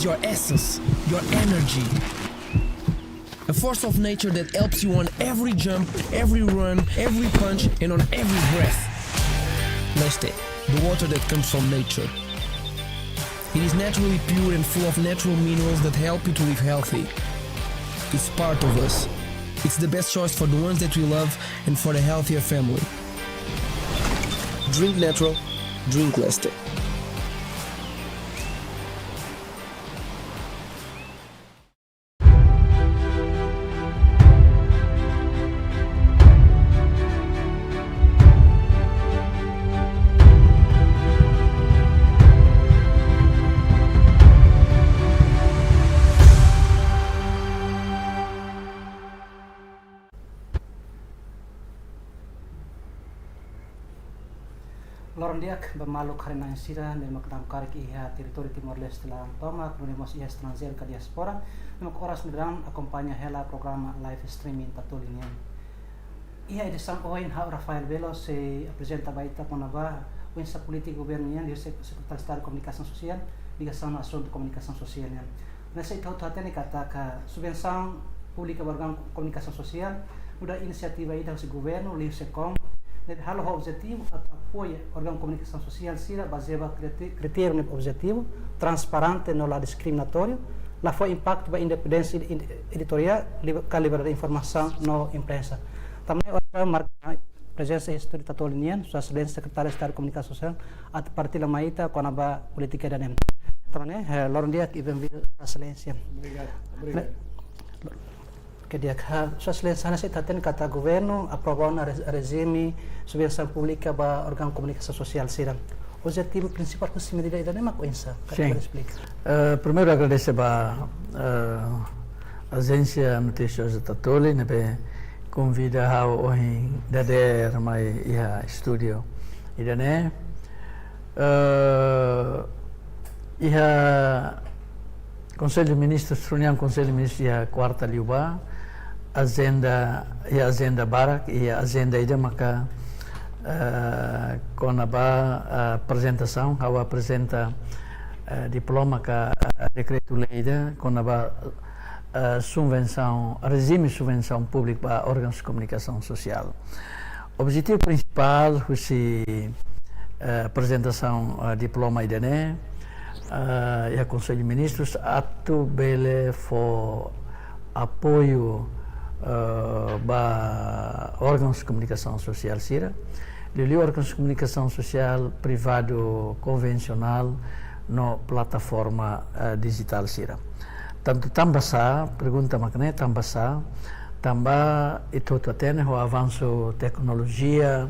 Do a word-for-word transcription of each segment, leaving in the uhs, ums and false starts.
your essence, your energy. A force of nature that helps you on every jump, every run, every punch, and on every breath. Leste, the water that comes from nature. It is naturally pure and full of natural minerals that help you to live healthy. It's part of us. It's the best choice for the ones that we love and for the healthier family. Drink natural, drink Leste. Loron di'ak ba maluk haree-na'in sira ne'ebé mak namkari iha territóriu Timor-Leste laran tomak, nune'e mós iha estranjeiru ka diáspora, ne'ebé mak oras ne'e daudaun akompaña hela programa live streaming Tatoli nian. Iha edisaun ohin ha'u Rafael Belo sei aprezenta ba ita kona-ba oinsá polítika governu nian liuhusi Sekretáriu Estadu Komunikasaun Sosiál, ligasaun ho asuntu komunikasaun sosiál nian. Nune'e ita hotu hatene katak subvensaun públika ba órgaun komunikasaun sosiál nu'udar inisiativa ida husi governu liuhusi SEKOM, ne'ebé halo ho objetivu atu apoia órgaun komunikasaun sosiál sira bazeia ba krite-, kritériu ne'ebé objetivu, transparente no la diskriminatóriu, la fó impaktu ba independénsia ed-, editoriál, lib-, ka liberdade de informasaun no imprensa. Tanba ne'e ohin marka prezensa iha estúdiu Tatoli nian, Sua Exelénsia Sekretáriu Estadu Komunikasaun Sosiál, atu partilla mai ita kona-ba polítika ida-ne'e. Tanba ne'e, eh, loron di'ak i benvindu, Sua Exelénsia. Obrigadu, obrigadu. Oke, di'ak, ha, Sua Exelénsia, hanesan ita hatene katak governu aprova ona re-, rejime subvensaun públika ba órgaun komunikasaun sosiál sira. Objetivu prinsipál husi medida ida-ne'e mak oinsá? Karik Sin. Bele esplika? Eh, primeiru agradese ba, eh, Ajénsia Notísias Tatoli ne'ebé konvida ha'u ohin dadeer mai iha estúdiu ida-ne'e. Eh, iha Konsellu Ministrus, reuniaun Konsellu Ministrus iha kuarta liubá, ajenda, iha ajenda barak, iha ajenda ida maka, eh, kona-ba, eh, aprezentasaun, ha'u aprezenta, eh, diploma ka, eh, dekretu-lei ida, kona-ba, eh, subvensaun, rejime subvensaun públika ba órgaun komunikasaun sosiál. Objetivu prinsipál husi, eh, aprezentasaun, eh, diploma ida-ne'e, eh, iha Konsellu Ministrus atu bele fó apoiu, eh, ba órgaun komunikasaun sosiál sira, liuliu órgaun komunikasaun sosiál privadu konvensionál no plataforma, eh, dijitál sira. Tantu tanbasá, pergunta mak ne'e tanbasá, tanba ita hotu hatene ho avansu teknolojia,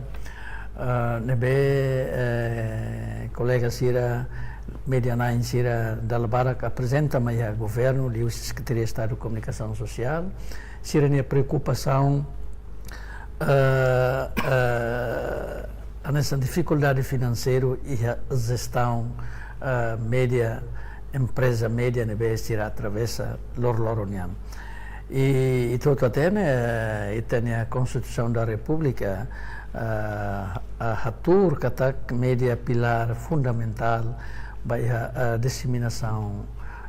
eh, ne'ebé, eh, kolega sira, média-na'in sira dala barak aprezenta mai iha governu liuhusi Sekretaria Estadu Komunikasaun Sosiál, sira-nia preokupasaun, eh, eh, hanesan difikuldade finanseiru iha jestaun, eh, média, empreza média ne'ebé sira atravesa loroloron nian. I, i ita hotu hatene, eh, ita-nia Konstituisaun da Repúblika, eh, ha-, hatuur katak média pilár fundamentál ba iha, eh, diseminasaun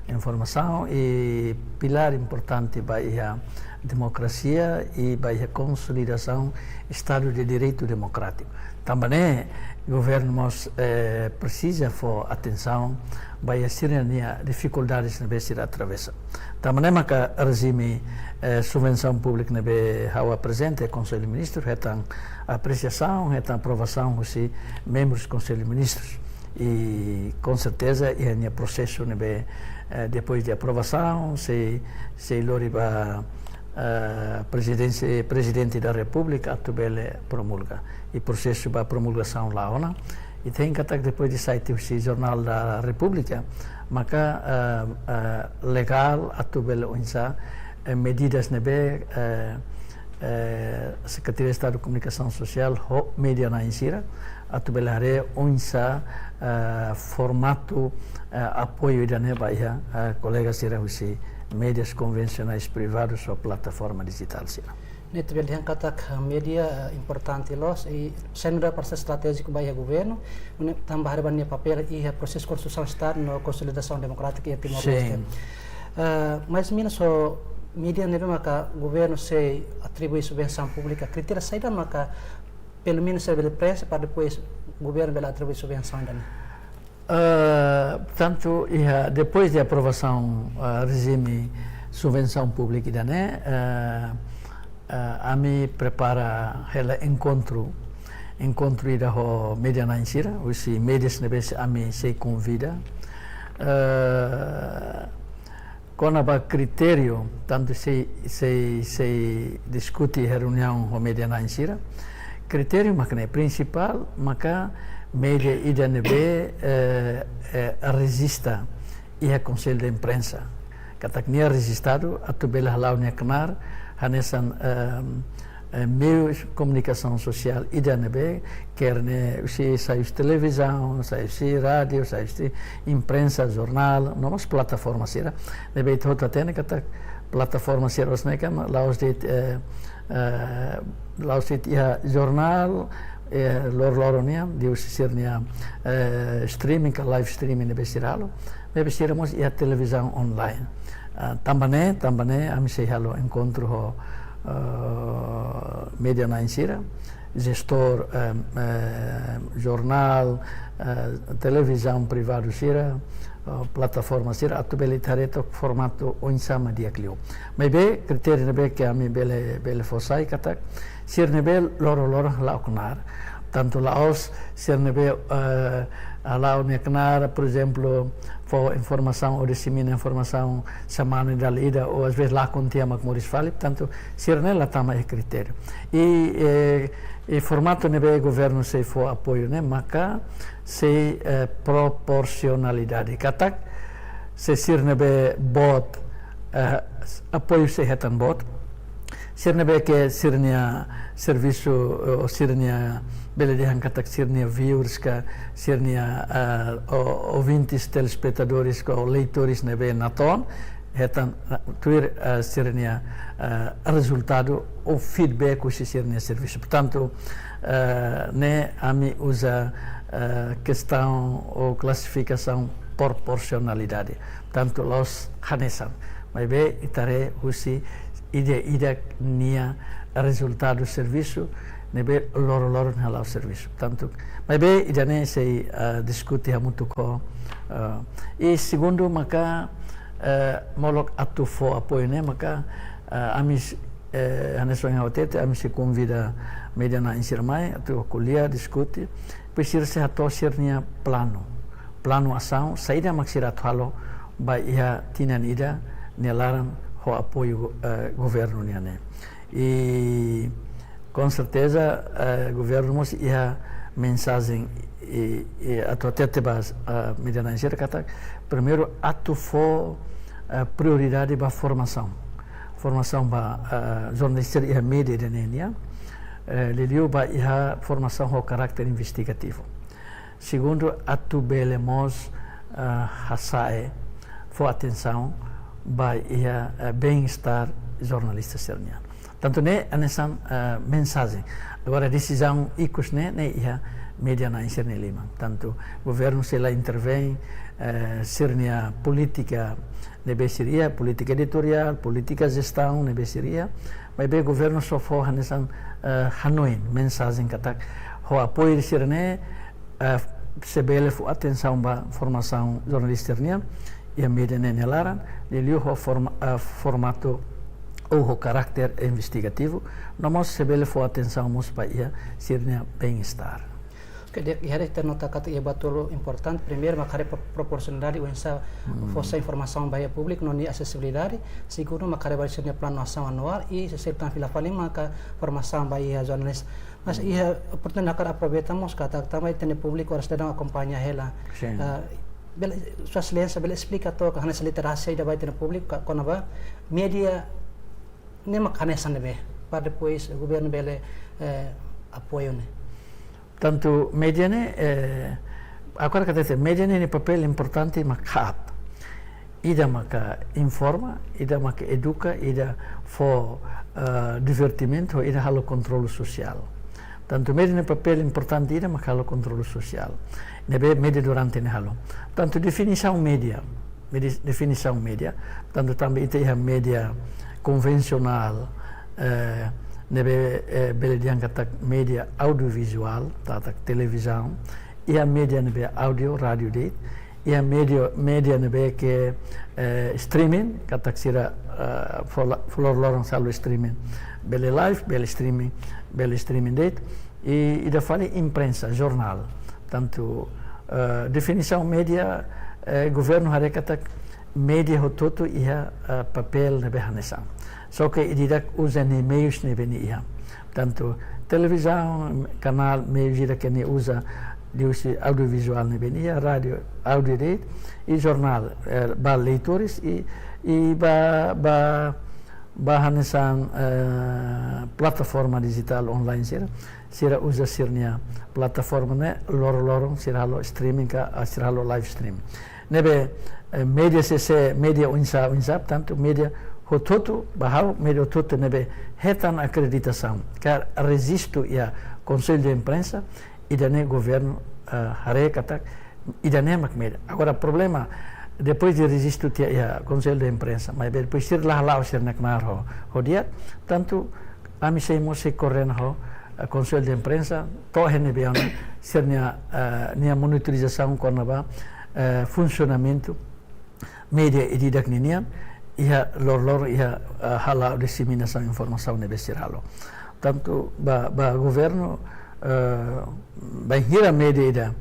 informasaun i pilár importante ba iha demokrasia i ba iha konsolidasaun Estadu de Direitu Demokrátiku. Tanba ne'e, governu mós, eh, presiza fó atensaun ba iha sira-nia difikuldades ne'ebé sira atravesa. Tanba ne'e maka rejime, eh, subvensaun públika ne'ebé ha'u aprezenta iha Konsellu Ministrus hetan apresiasaun, hetan aprovasaun husi membrus Konsellu Ministrus. I, com certeza, iha nia prosesu ne'ebé, eh, depois de aprovasaun, sei, sei lori ba, eh, Prezidénsia, Prezidente da Repúblika atu bele promulga. I prosesu ba promulgasaun la'o ona. I ita hein katak depois de sai tiha husi Jornál da Repúblika, maka, eh, eh, legál atu bele oinsá, eh, medidas ne'ebé, eh, eh, Sekretaria Estadu Komunikasaun Sosiál ho média-na'in sira atu bele haree oinsá, eh, formatu, eh, apoiu ida-ne'e ba iha, eh, kolega sira husi médias konvensionais privadus ou plataforma dijitál sira. Ne'e ita bele dehan katak media, eh, importante loos, i sentral, parte estratéjiku ba iha governu, ne'e tanba haree ba nia papél iha prosesu konstrusaun Estadu no konsolidasaun demokrátika iha Timor-Leste. Sin. Eh, mais ou menus, media ne'ebé maka governu sei atribui subvensaun públika, kritéria saida maka pelumenus sei bele preenxe para depois governu bele atribui subvensaun ida-ne'e? Eh, portantu, iha, depois de aprovasaun, eh, rejime subvensaun públika ida-ne'e, eh, eh, ami prepara hela enkontru, enkontru ida ho media-na'in sira, husi média ne'ebé ami sei konvida. Eh, kona-ba kritériu, tantu sei, sei, sei diskute iha reuniaun ho media-na'in sira. Kritériu mak ne'e, prinsipál maka media ida ne'ebé, eh, eh, rejista iha Konsellu de Imprensa. Katak nia rejistadu atu bele hala'o nia knaar hanesan, ehm, eh, meius komunikasaun sosiál ida ne'ebé, ker ne'e husi, sai husi televizaun, sai husi rádiu, sai husi imprensa, jornál, no mós plataforma sira. Ne'ebé ita hotu hatene katak plataforma sira ohin ne'e kan la'ós de'it, eh, eh, la'ós de'it iha jornál, eh, loroloron nian, liuhusi sira-nia, eh, streaming ka live streaming ne'ebé sira halo. Maibé sira mós iha televizaun online. Ah, tanba ne'e, tanba ne'e, ami sei halo enkontru ho, eh, media-na'in sira, jestór, eh, eh, jornál, eh, televizaun privadu sira, eh, plataforma sira, atu bele haree took formatu oinsá mak di'ak liu. Maibé kritériu ne'ebé ke ami bele, bele fó sai katak sira ne'ebé loroloron hala'o knaar. Tantu la'ós sira ne'ebé, eh, hala'o nia knaar, por ezemplu, fó informasaun ou disemina informasaun semana ida dala ida, ou às vezes lakon tiha mak moris fali, tantu sira-ne'e la tama iha kritériu. I, eh, i formatu ne'ebé governu sei fó apoiu ne'e maka sei, eh, proporsionalidade. Katak se sira ne'ebé boot, eh, apoiu sei hetan boot. Sira ne'ebé ke sira-nia servisu, eh, ou sira-nia, bele dehan katak sira-nia viewers ka sira-nia, eh, o-, ouvintes, telespetadores ka ou leitores ne'ebé natoon, hetan, eh, tuir, eh, sira-nia, eh, rezultadu ou feedback husi sira-nia servisu. Portantu, eh, ne'e ami uza, eh, kestaun ou klasifikasaun proporsionalidade. Tantu la'ós hanesan. Maibé ita haree husi ida-idak nia rezultadu servisu, ne'ebé loroloron hala'o servisu. Tantu, maibé ida-ne'e sei, eh, diskute hamutuk ho, eh, i segundu maka, eh, molok atu fó apoiu ne'e maka, eh, ami s-, eh, hanesan ohin ha'u hatete, ami sei konvida media-na'in sira mai atu ko'alia, diskute, depois sira sei hato'o sira-nia planu, planu asaun, saida mak sira atu halo ba iha tinan ida nia laran ho apoiu, eh, governu nian ne'e. I com certeza, eh, governu mós iha mensajen, i, i atu hatete ba, eh, media-na'in sira katak, primeiru atu fó, eh, prioridade ba formasaun. Formasaun ba, eh, jornalista iha media ida-ne'e nian, eh, liuliu ba iha formasaun ho karáter investigativu. Segundu, atu bele mós, eh, hasa'e, fó atensaun ba iha, eh, bem-estar jornalista sira-nian. Tantu ne'e hanesan, eh, mensajen. Agora desizaun ikus ne'e, ne'e iha media-na'in sira-nia liman. Tantu governu sei la intervein, eh, sira-nia polítika ne'ebé sira iha, polítika editoriál, polítika jestaun ne'ebé sira iha. Maibé governu só fó hanesan, eh, hanoin, mensajen katak ho apoiu sira-ne'e, eh, sei bele fó atensaun ba formasaun jornalista nian iha media ne'e nia laran, liuliu ho forma-, eh, formatu ou ho karáter investigativu, no mós sei bele fó atensaun mós ba iha sira-nia bem-estar. Oke, di'ak, iha ita nota katak iha buat tolu importante. Primeiru, mak haree pro-, proporsionalidade, oinsá fó sai informasaun ba iha públiku, no nia asesibilidade. Segundu, mak haree ba sira-nia planu asaun anuál, i se sira tan fila fali maka formasaun ba iha jornalista. Mas iha oportunidade hakarak aproveita mós katak tanba ita-nia públiku oras daudaun akompaña hela. Sin. Eh, bele, Sua Exelénsia bele esplika took hanesan literasi ida ba ita-nia públiku ka-, kona-ba media ne'e mak hanesan ne'ebé, para depois governu bele, eh, apoiu ne'e. Tantu media ne'e, eh, agora katak media ne'e nia papél importante mak haat. ida maka informa, ida maka eduka, ida fó, eh, divertimentu, ida halo kontrolu sosiál. Tantu média nia papél importante ida maka halo kontrolu sosiál. Ne'ebé média durante ne'e halo. Tantu definisaun média, média, definisaun média, tantu tanba ita iha média konvensionál, eh, ne'ebé, eh, bele dehan katak média audiovizuál, katak televizaun, iha média ne'ebé áudio, rádiu de'it, iha média, média ne'ebé ke, eh, streaming, katak sira, eh, fo la-, fó loroloron sira halo streaming. Bele live, bele streaming, bele streaming de'it. I, ida fali imprensa, jornál. Tantu, eh, definisaun média, eh, governu haree katak média hotu-hotu iha, eh, papél ne'ebé hanesan. Só ke ida-idak uza nia meius ne'ebé nia iha. Tantu televizaun, kanál, meius ida ke nia uza liuhusi audiovizuál ne'ebé nia iha, rádiu, áudio de'it, i jornál, eh, ba leitores, i, i ba, ba, ba hanesan, eh, plataforma dijitál online sira, sira uza sira-nia plataforma ne'e loroloron, sira halo streaming ka, ah, sira halo live stream. Ne'ebé, eh, média sé-sé, média oinsá, oinsá, tantu média hotu-hotu, ba ha'u, média hotu-hotu ne'ebé hetan akreditasaun, ka rejistu iha Konsellu de Imprensa, ida-ne'e governu, eh, haree katak, ida-ne'e mak média. Agora, problema, depois de rejistu tiha iha Konsellu de Imprensa, maibé depois sira la hala'o sira-nia knaar ho, ho di'ak, tantu ami sei mós sei koordena ho, eh, Konsellu de Imprensa, to'o iha ne'ebé ona, sira-nia, eh, nia monitorizasaun kona-ba, eh, funsionamentu média ida-idak ninian, iha loroloron, iha, eh, hala'o diseminasaun informasaun ne'ebé sira halo. Tantu ba, ba governu, eh, bainhira média ida,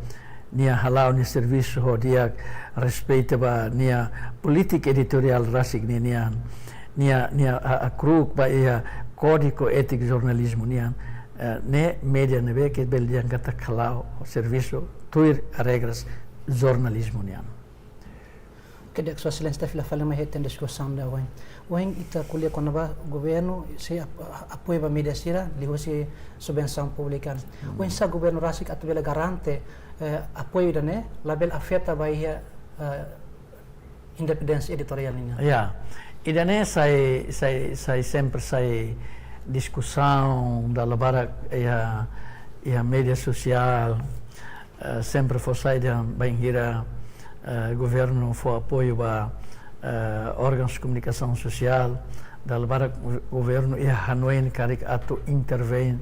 nia hala'o nia servisu ho di'ak, respeita ba nia polítika editoriál rasik ninian, nia, nia ha-, hakru'uk ba iha kódigu étika jornalizmu nian, eh, ne'e média ne'ebé ke bele dehan katak hala'o servisu tuir regras jornalizmu nian. Oke, di'ak, Sua Exelénsia, ita fila fali mai iha ita-nia diskusaun ida ohin. Ohin ita ko'alia kona-ba governu sei ap-, apoiu ba média sira liuhusi subvensaun públika. Hmm. Oinsá governu rasik atu bele garante, eh, apoiu ida-ne'e labele afeta ba iha, eh, independénsia editoriál nian. Ya, ida-ne'e sai, sai, sai sempre sai diskusaun dala barak iha, iha média sosiál, eh, sempre fó saida bainhira, eh, governu fó apoiu ba, eh, órgauns de komunikasaun sosiál, dala barak go-, governu iha hanoin karik atu intervein,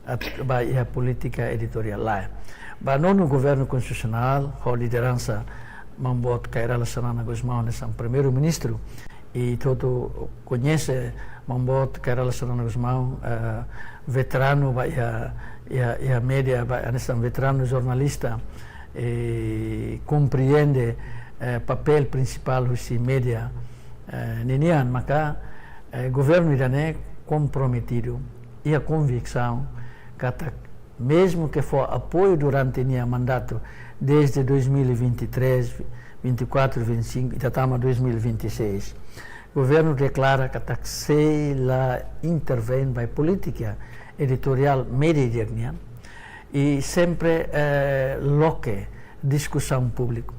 atu ba iha polítika editoriál, lae. Ba nonu governu konstitusionál, ho lideransa Maun Boot Kay Rala Xanana Gusmão hanesan Primeiru-Ministru, i hotu-hotu koñese Maun Boot Kay Rala Xanana Gusmão, eh, veteranu ba iha, iha, iha média, ba hanesan veteranu jornalista, i komprende, eh, papél prinsipál husi média, eh, ninian, maka, eh, governu ida-ne'e komprometidu, iha konviksaun katak mezmu ke fó apoiu durante nia mandatu, desde dois mil e vinte e três, vinte e quatro, vinte e cinco, i ita tama dois mil e vinte e seis, governu deklara katak sei la intervein ba polítika editoriál média ida-idak nian, i sempre, eh, loke diskusaun públiku.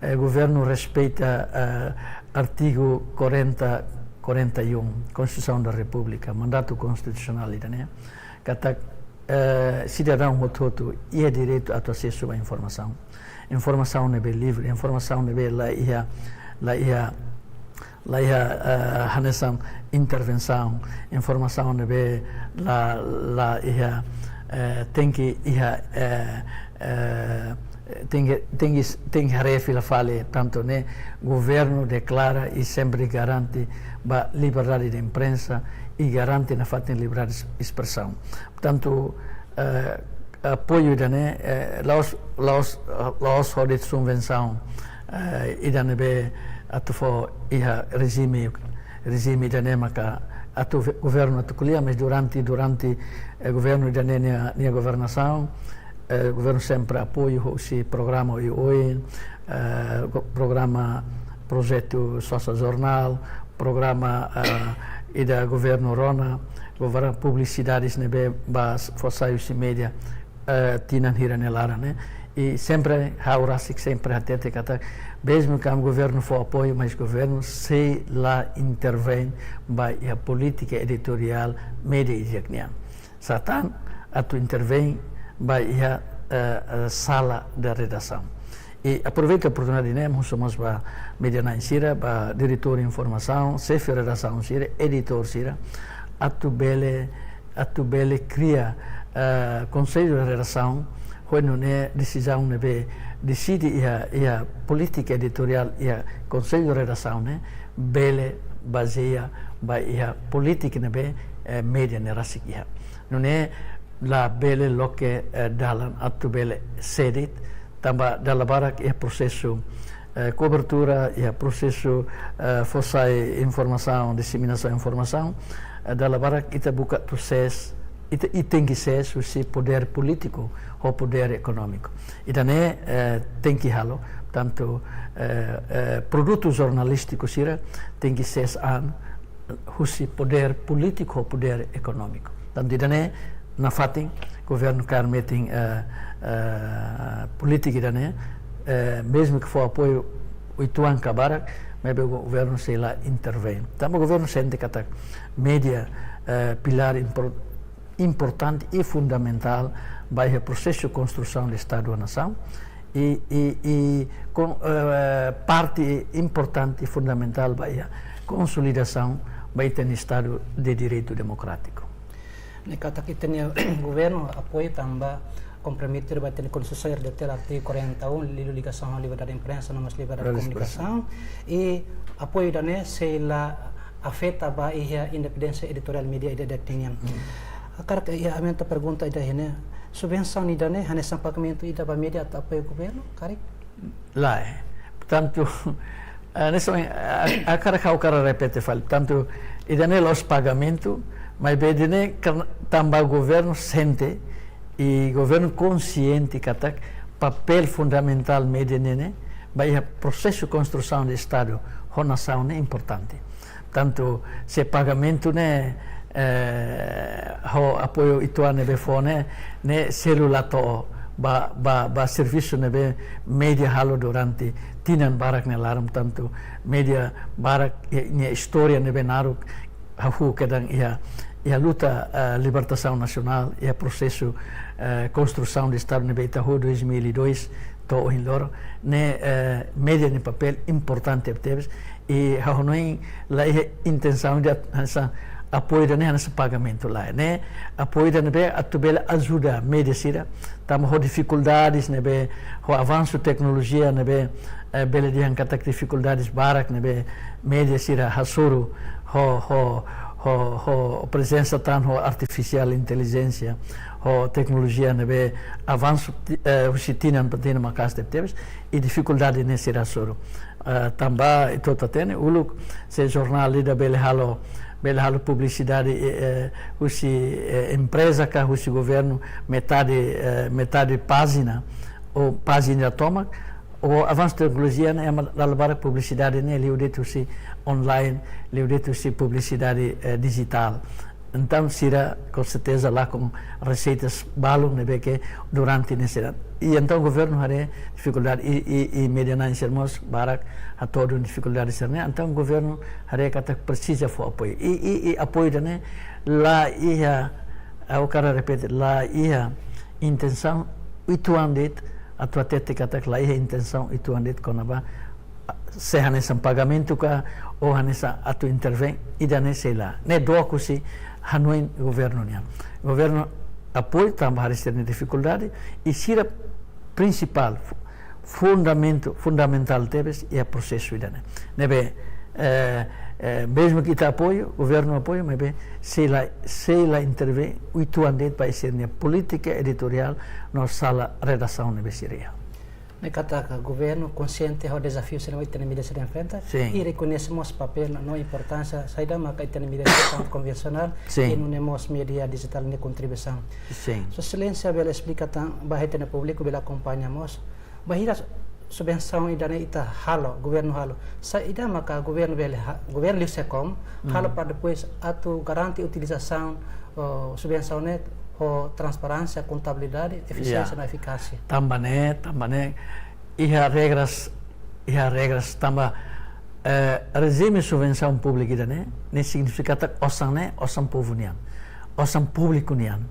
Eh, governu respeita, eh, artigu quarenta, quarenta e um, Constituição da República, mandatu konstitusionál ida-ne'e, katak, eh, sidadaun hotu-hotu iha direitu atu asesu ba informasaun. Informasaun ne'ebé livre, informasaun ne'ebé la iha, la iha, la iha, eh, hanesan intervensaun, informasaun ne'ebé la, la iha, eh, tenke iha, eh, eh, tenke, tenke, tenke haree fila fali, tantu ne'e governu deklara i sempre garante ba liberdade de imprensa i garante nafatin liberdade de espresaun. Portantu, eh, apoiu ida-ne'e, eh, la'ós, la'ós, la'ós ho de'it subvensaun, eh, ida ne'ebé atu fó iha rejime, rejime ida-ne'e maka atu ve-, governu atu ko'alia, mas durante, durante, eh, governu ida-ne'e nia, nia governasaun, eh, governu sempre apoiu husi programa oioin, eh, go-, programa projetu Sosa Jornál, programa, eh, ida governu rona, governu publisidades ne'ebé ba s-, fó sai husi média, eh, tinan hira nia laran ne'e. I sempre ha'u rasik sempre hatete katak, mezmu ke governu fó apoiu, mas governu sei la intervein ba iha polítika editoriál média ida-idak nian. Sá tan atu intervein ba iha, eh, eh, sala de redasaun. I aproveita oportunidade ne'e, husu mós ba média na'in sira, ba diretór informasaun, xefe redasaun sira, editór sira, atu bele, atu bele kria, eh, konsellu de redasaun, hodi nune'e desizaun ne'ebé deside iha, iha polítika editoriál iha konsellu de redasaun ne'e, bele bazeia ba iha polítika ne'ebé, eh, média ne'e rasik iha. Nune'e labele loke, eh, dalan atu bele sede de'it, tanba dala barak iha prosesu, eh, kobertura, iha prosesu, eh, fó sai informasaun, diseminasaun informasaun, eh, dala barak ita buka atu sees, ita, i tenke sees husi podér polítiku ho podér ekonómiku. Ida-ne'e, eh, tenke halo, tantu, eh, eh, produtu jornalístiku sira tenke sees an husi podér polítiku ho podér ekonómiku. Tantu ida-ne'e nafatin governu kaer metin, eh, eh, polítika ida-ne'e, eh, mezmu ke fó apoiu uitoan ka barak, maibé governu sei la intervein. Tanba governu sente katak média, eh, pilár impor-, importante i fundamentál ba iha prosesu konstrusaun de Estadu nasaun i, i, i kon-, eh, parte importante i fundamentál ba iha konsolidasaun ba ita-nia Estadu de Direitu Demokrátiku. Ne'e katak ita-nia governu apoiu tanba komprometidu ba ita-nia Konstituisaun R D T L artigu quarenta e um, liuliu ligasaun ho liberdade de imprensa, no mós liberdade de, liberdade de expressão, komunikasaun, i apoiu ida-ne'e sei la afeta ba iha independénsia editoriál média ida-idak nian. Hmm. Hakarak iha aumenta pergunta ida-ne'e, subvensaun ida-ne'e hanesan pagamentu ida ba média atu apoiu governu, karik? Lae. Portantu, eh, ne'e só, eh, hakarak ha'u hakarak repete fali. Portantu, ida-ne'e la'ós pagamentu, maibé ida-ne'e karena tanba governu sente i governu konsiente katak papél fundamentál média ne'e, ne'e, ba iha prosesu konstrusaun de Estadu ho nasaun ne'e importante. Tantu se pagamentu ne'e, eh, ho apoiu uitoan ne'ebé fó ne'e, ne'e selu la to'o ba, ba, ba servisu ne'ebé média halo durante tinan barak nia laran, tantu média barak, eh, nia istória ne'ebé naruk hahú kedan iha, iha luta, eh, libertasaun nasionál, iha prosesu, eh, konstrusaun de Estadu ne'ebé ita hahú dois mil e dois to'o ohin loron, ne'e, eh, média nia papél importante tebes, i ha'u hanoin la iha intensaun ida hanesan apoiu ida-ne'e hanesan pagamentu lae. Ne'e apoiu ida ne'ebé atu bele ajuda média sira, tanba ho difikuldades ne'ebé, ho avansu teknolojia ne'ebé, eh, bele dehan katak difikuldades barak ne'ebé média sira hasoru, ho, ho, ho, ho prezensa tan ho artifisiál intelijénsia, ho teknolojia ne'ebé avansu ti-, eh, husi tinan ba tinan maka'as tebetebes, i difikuldade ne'e sira hasoru. Eh, tanba ita hotu hatene, uluk se jornál ida bele halo, bele halo publisidade, eh, eh, husi, eh, empreza ka husi governu metade, eh, metade pájina, ou pájina tomak, ho avansu teknolojia ne'e ema dala barak publisidade ne'e liu de'it husi online, liu de'it husi publisidade, eh, dijitál. Entaun, sira, com certeza, lakon reseitas balun ne'ebé ke durante ne'e sira. I entaun governu haree difikuldade i, i, i média na'in sira mós barak hato'o difikuldade sira-ne'e. Entaun governu haree katak presiza fó apoiu. I, i, i apoiu ida-ne'e la iha, ha'u hakarak repete, la iha intensaun uitoan de'it, atu hatete katak la iha intensaun uitoan de'it kona-ba se hanesan pagamentu ka, ou hanesan atu intervein, ida-ne'e sei la. Ne'e dook husi hanoin governu nian. Governu apoiu tanba haree sira-nia difikuldade, i sira prinsipál, fu-, fundamentu, fundamentál tebes iha prosesu ida-ne'e. Ne'ebé, eh, eh, mezmu ke ita apoiu, governu apoiu, maibé sei la, sei la intervein uitoan de'it ba sira-nia polítika editoriál no sala redasaun ne'ebé sira iha. Ne'e katak governu konsiente ho dezafiu sira ne'ebé ita-nia média sira enfrenta, sin, i rekoñese mós papél no importánsia saida maka ita-nia média sira konvensionál, sin, i nune'e mós média dijitál nia kontribuisaun. Sin. Sua Exelénsia bele esplika tan ba ita-nia públiku bele akompaña mós bainhira subvensaun ida-ne'e ita halo, governu halo. Saida maka governu bele ha-, governu liu SECOM halo, mm, para depois atu garante utilizasaun, oh, subvensaun ne'e ho transparénsia, kontabilidade, efisiénsia no efikásia. Tanba ne'e, tanba ne'e, iha regras, iha regras tanba, eh, rejime subvensaun públika ida-ne'e, ne'e signifika katak osan ne'e, osan povu nian, osan públiku nian.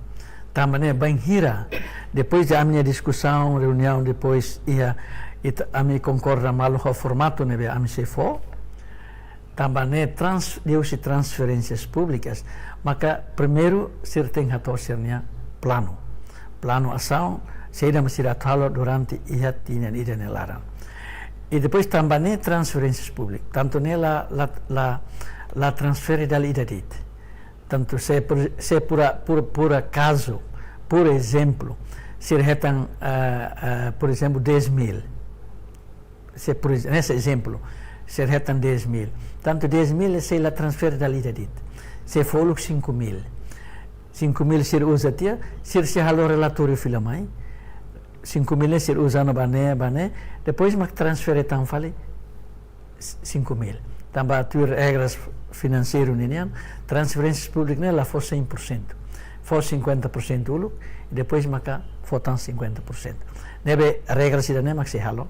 Tanba ne'e bainhira, depois de ami-nia diskusaun, reuniaun, depois iha, ita, ami konkorda malu ho formatu ne'ebé ami sei fó, tanba ne'e trans, liuhusi transferénsias públikas, maka primeiru sira tenke hato'o sira-nia planu. Planu asaun, saida mak sira atu halo durante iha tinan ida nia laran. I depois tanba ne'e transferénsias públikas, tantu ne'e la, la, la, la transfere dala ida de'it. Tantu se por, se por a, por, por acaso, por ezemplu, sira hetan, eh, eh, por ezemplu, dez mil. Se por ex-, nesse ezemplu, sira hetan dez mil. Tantu dez mil sei la transfere dala ida de'it. Sei fó uluk cinco mil. Cinco mil sira uza tiha, sira sei halo relatóriu fila mai. Cinco mil ne'e sira uza ona ba ne'e, ba ne'e. Depois mak transfere tan fali cinco mil. Tanba tuir regras finanseiru ninian, transferénsias públikas ne'e la fó cem por cento. Fó cinquenta por cento uluk, i depois maka fó tan cinquenta por cento. Ne'ebé regras ida-ne'e mak sei halo.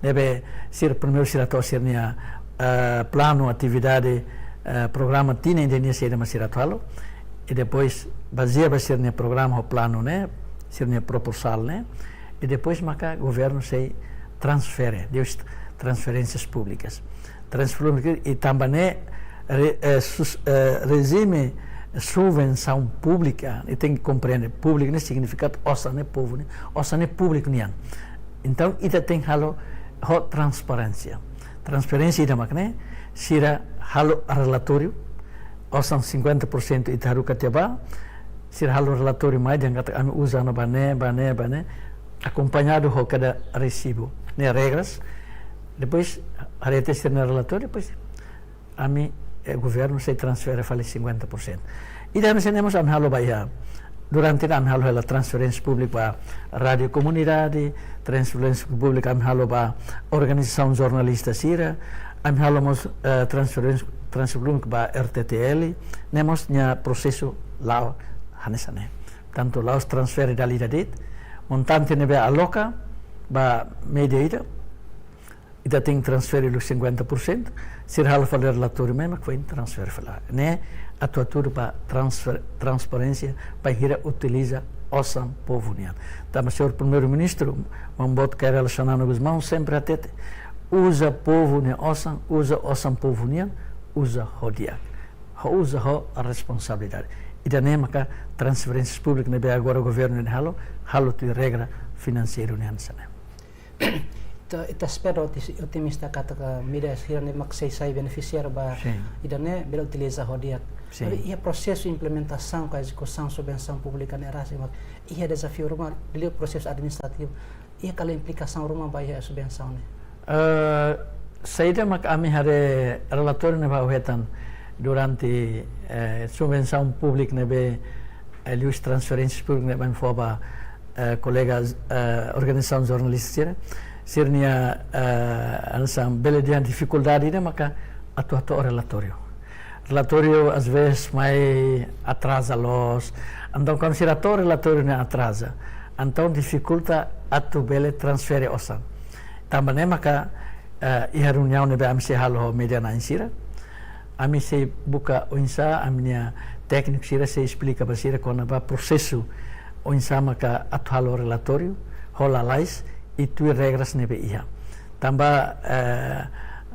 Ne'ebé sira primeiru sira hato'o sira-nia, eh, planu atividade, eh, programa tinan ida nian saida mak sira atu halo. I depois, bazeia ba sira-nia programa ho planu ne'e, sira-nia proposal ne'e, i depois maka governu sei transfere, liuhusi transferénsias públikas. Transferénsias públikas, i tanba ne'e, re-, eh, sus-, eh, rejime subvensaun públika, i tenke komprende, públiku ne'e signifika osan ne'e povu nian, osan ne'e públiku nian. Entaun, ita tenke halo ho transparénsia. Transparénsia ida mak ne'e, sira halo relatóriu, osan cinquenta por cento ita haruka tiha ba, sira halo relatóriu mai dehan katak ami uza ona ba ne'e, ba ne'e, ba ne'e, akompañadu ho kada resibu. Ne'e regras. Depois, haree tiha sira-nia relatóriu, depois, ami, eh, governu sei transfere fali cinquenta por cento. Ida hanesan ne'e mós ami halo ba iha. Durante ne'e ami halo hela transferénsia públika ba rádiu komunidade, transferénsia públika ami halo ba organizasaun jornalista sira, ami halo mós, eh, transferénsia, transferénsia públika ba R T T L, ne'e mós nia prosesu la'o hanesan ne'e. Tantu la'ós transfere dala ida de'it, montante ne'ebé aloka ba média ida, ita tenke transfere uluk cinquenta por cento, sira halo fali relatóriu mai mak foin transfere fali. Ne'e atu atu ba transfer-, transparénsia bainhira utiliza osan povu nian. Tanba señór Primeiru-Ministru, Maun Boot Kay Rala Xanana Gusmão sempre hatete, uza povu nia osan, uza osan povu nian, uza ho di'ak. Ho uza ho responsabilidade. Ida-ne'e maka transferénsias públikas ne'ebé agora governu ne'e halo, halo tuir regra finanseiru nian hanesan ne'e. Ita, ita espera otis-, otimista katak média sira-ne'e mak sei sai benefisiáriu ba Sin. Ida-ne'e bele utiliza ho di'ak. Sin. Maibé iha prosesu implementasaun ka ezekusaun subvensaun públika ne'e rasik mak iha dezafiu ruma, liuliu prosesu administrativu, iha kala implikasaun ruma ba iha subvensaun ne'e. Eh, saida mak ami haree relatóriu ne'ebé ha'u hetan durante, eh, subvensaun públika ne'ebé, eh, liuhusi transferénsias públikas ne'ebé ami fó ba, eh, kolega, eh, organizasaun jornalista sira, sira-nia, eh, hanesan bele dehan difikuldade ida maka atu hato'o relatóriu. Relatóriu às vezes mai atraza loos. Entaun, kuandu sira hato'o relatóriu ne'e atraza, entaun difikulta atu bele transfere osan. Tanba ne'e maka, eh, iha reuniaun ne'ebé ami sei halo ho média na'in sira, ami sei buka oinsá, ami-nia tékniku sira sei esplika ba sira kona-ba prosesu oinsá maka atu halo relatóriu ho lalais i tuir regras ne'ebé iha. Tanba, eh,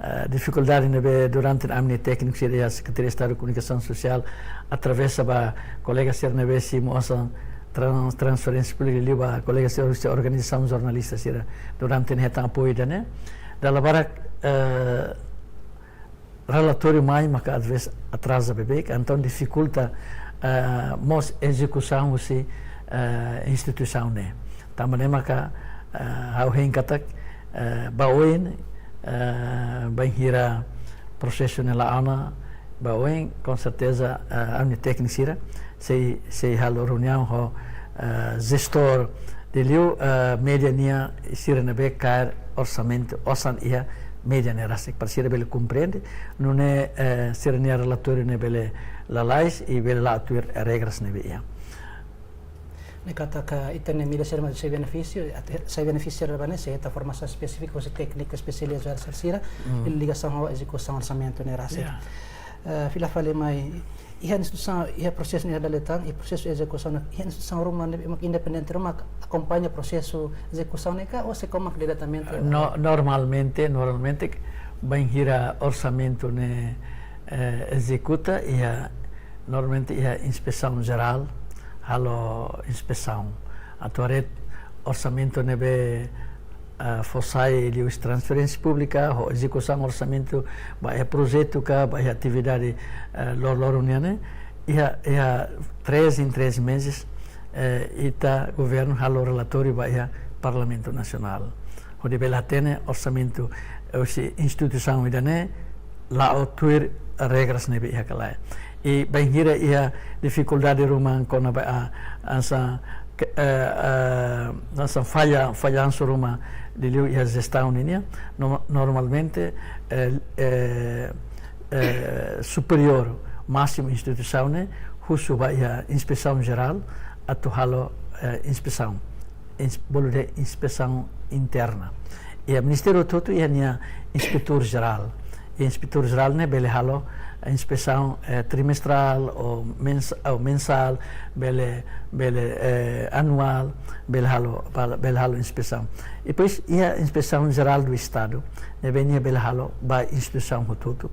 eh, difikuldade ne'ebé durante ami-nia tékniku sira iha Sekretaria Estadu Komunikasaun Sosiál, atravesa ba kolega sira ne'ebé simu osan trans-, transferénsia públika liu ba kolega sira husi organizasaun jornalista sira durante ne'e hetan apoiu ida-ne'e. Dala barak, eh, relatóriu mai maka às vezes atraza beibeik, entaun difikulta, eh, mós ezekusaun husi, eh, instituisaun ne'e. Tanba ne'e maka, eh, ha'u hein katak, eh, ba oin, eh, bainhira prosesu ne'e la'o ona, ba oin, com certeza, eh, ami-nia tékniku sira sei, sei halo reuniaun ho, eh, jestór liuliu, eh, média nian sira ne'ebé kaer orsamentu, osan iha média ne'e rasik, para sira bele komprende, nune'e, eh, sira-nia relatóriu ne'e bele lalais i bele la'o tuir regras ne'ebé iha. Ne'e katak ita-nia média sira mak sai benefísiu, atu sai benefísiu sira ne'e, sei hetan formasaun espesífika, husi tékniku espesializadu sira, ligasaun ho ezekusaun orsamentu ne'e rasik. Eh, fila fali mai, iha instituisaun, iha prosesu ne'e dala ida tan, iha prosesu ezekusaun, iha instituisaun ruma ne'ebé mak independente ruma akompaña prosesu ezekusaun ne'e ka, ou SEKOM mak diretamente? No, normalmente, normalmente, bainhira orsamentu ne'e, eh, ezekuta, iha, normalmente iha inspesaun jerál, halo inspesaun. Atu haree orsamentu ne'ebé, eh, fó sai liuhusi transferénsia públika, ho ezekusaun orsamentu, ba iha projetu ka, ba iha atividade, eh, loroloron nian ne'e, iha, iha três em três meses, eh, ita governu halo relatóriu ba iha Parlamentu Nasionál. Hodi bele hatene orsamentu, eh, husi instituisaun ida-ne'e la'o tuir regras ne'ebé iha ka lae. I bainhira iha difikuldade ruma kona-ba, ah, hanesan, eh, eh, hanesan falla, fallansu ruma liuliu iha jestaun nian, no-, normalmente, eh, eh, eh, superiór másimu instituisaun ne'e husu ba iha inspesaun jerál atu halo, eh, inspesaun. Ins-, bolu dehan inspesaun interna. Iha ministériu hotu-hotu iha nia inspetór jerál. I inspetór jerál ne'e bele halo, eh, inspesaun, eh, trimestrál ou mens-, ou mensál, bele, bele, eh, anuál, bele halo, bele, bele halo inspesaun. I depois iha Inspeção Geral do Estado, ne'ebé nia bele halo ba instituisaun hotu-hotu,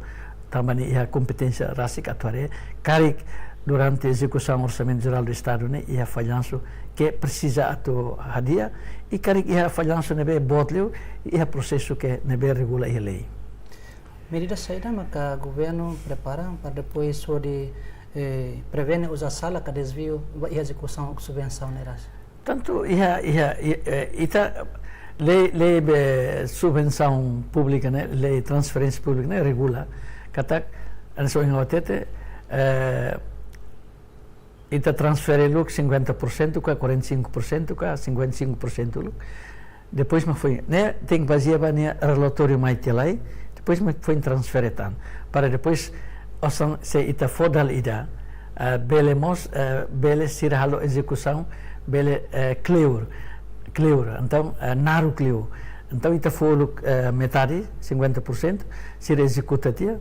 tanba nia iha kompeténsia rasik atu haree karik durante ezekusaun Orsamentu Jerál do Estadu ne'e iha fallansu ke presiza atu hadi'a, i karik iha fallansu ne'ebé boot liu, iha prosesu ke ne'ebé regula iha lei. Medida saida maka governu prepara para depois hodi, eh, prevene uza sala ka dezviu ba iha ezekusaun subvensaun ne'e rasik? Tantu iha, iha, i-, eh, ita lei, lei be subvensaun públika ne'e, lei transferénsia públika ne'e regula katak, hanesan ohin ha'u hatete, eh, ita transfere uluk cinquenta por cento ka, quarenta e cinco por cento ka, cinquenta e cinco por cento uluk. Depois mak foin, ne'e tenke bazeia ba nia relatóriu mai tiha lai, depois mak foin transfere tan. Para depois, osan se ita fó dala ida, eh, bele mós, eh, bele sira halo ezekusaun, bele, eh, kleur, kleur. Entaun, eh, naruk liu. Entaun, ita fó uluk, eh, metade, cinquenta por cento, sira ezekuta tiha,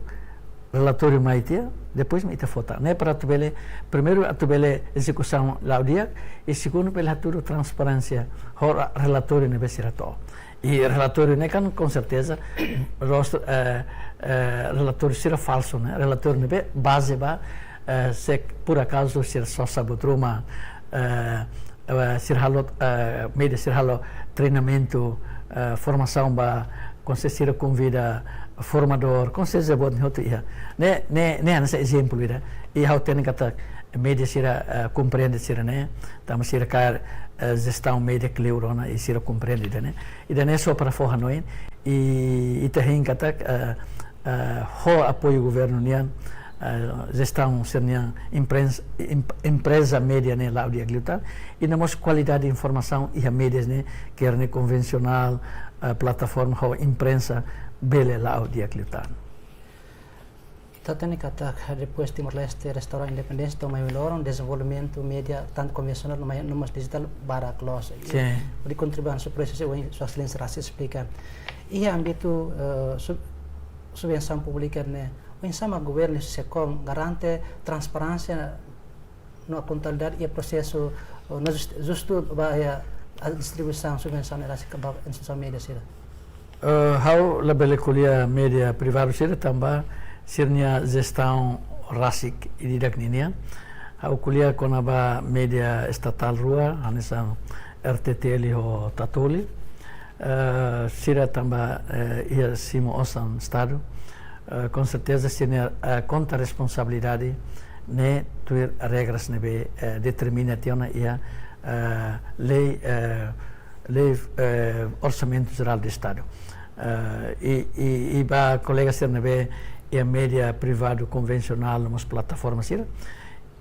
relatóriu mai tiha, depois mak ita fó tan. Ne'e para atu bele, primeiru atu bele ezekusaun la'o di'ak, i segundu bele hatudu transparénsia, ho ra-, relatóriu ne'ebé sira to'o. I relatóriu ne'e kan, com certeza, rostu, eh, eh, relatóriu sira falsu, ne'e? Relatóriu ne'ebé baze ba, eh, se por acaso sira sosa buat ruma, eh, eh, sira halo, eh, média sira halo treinamentu, eh, formasaun ba, com certeza sira konvida formadór, com certeza buat ne'e hotu iha. Ne'e, ne'e, ne'e hanesan ezemplu ida. I ha'u hatene katak média sira, eh, komprende sira-ne'e, tanba sira kaer, eh, jestaun média kleur ona i sira komprende ida-ne'e. Ida-ne'e só para fó hanoin, i ita hein katak, eh, eh, ho apoiu governu nian, eh, jestaun sira-nian, imprens-, em-, empreza média ne'e la'o di'ak liután, i no mós kualidade informasaun iha média ne'e, quer ne'e konvensionál, eh, plataforma ho imprensa bele la'o di'ak liután. Ita hatene katak depois Timor-Leste restaura independénsia to'o mai ohin loron, dezenvolvimentu média tantu konvensionál no mai, no mós dijitál barak loos. Sin. Hodi kontribui ba prosesu ne'e, Sua Exelénsia rasik esplika. Iha ámbitu, eh, sub-, subvensaun públika ne'e, oinsá mak governu SEKOM garante transparénsia no akontabilidade iha prosesu, eh, no jus-, justu ba iha distribuisaun subvensaun ne'e rasik ba instituisaun média sira? Eh, ha'u labele ko'alia média privadu sira tanba sira-nia jestaun rasik ida-idak ninian. Ha'u ko'alia kona-ba média estatál rua, hanesan RTTL ho Tatoli. Eh, sira tanba, eh, iha simu osan Estadu. Eh, com certeza sira-nia, eh, konta responsabilidade ne'e tuir regras ne'ebé, eh, determina tiha ona iha, eh, lei, eh, lei, eh, Orsamentu Jerál do Estadu. Eh, i, i, i ba kolega sira ne'ebé iha média privadu konvensionál no mós plataforma sira,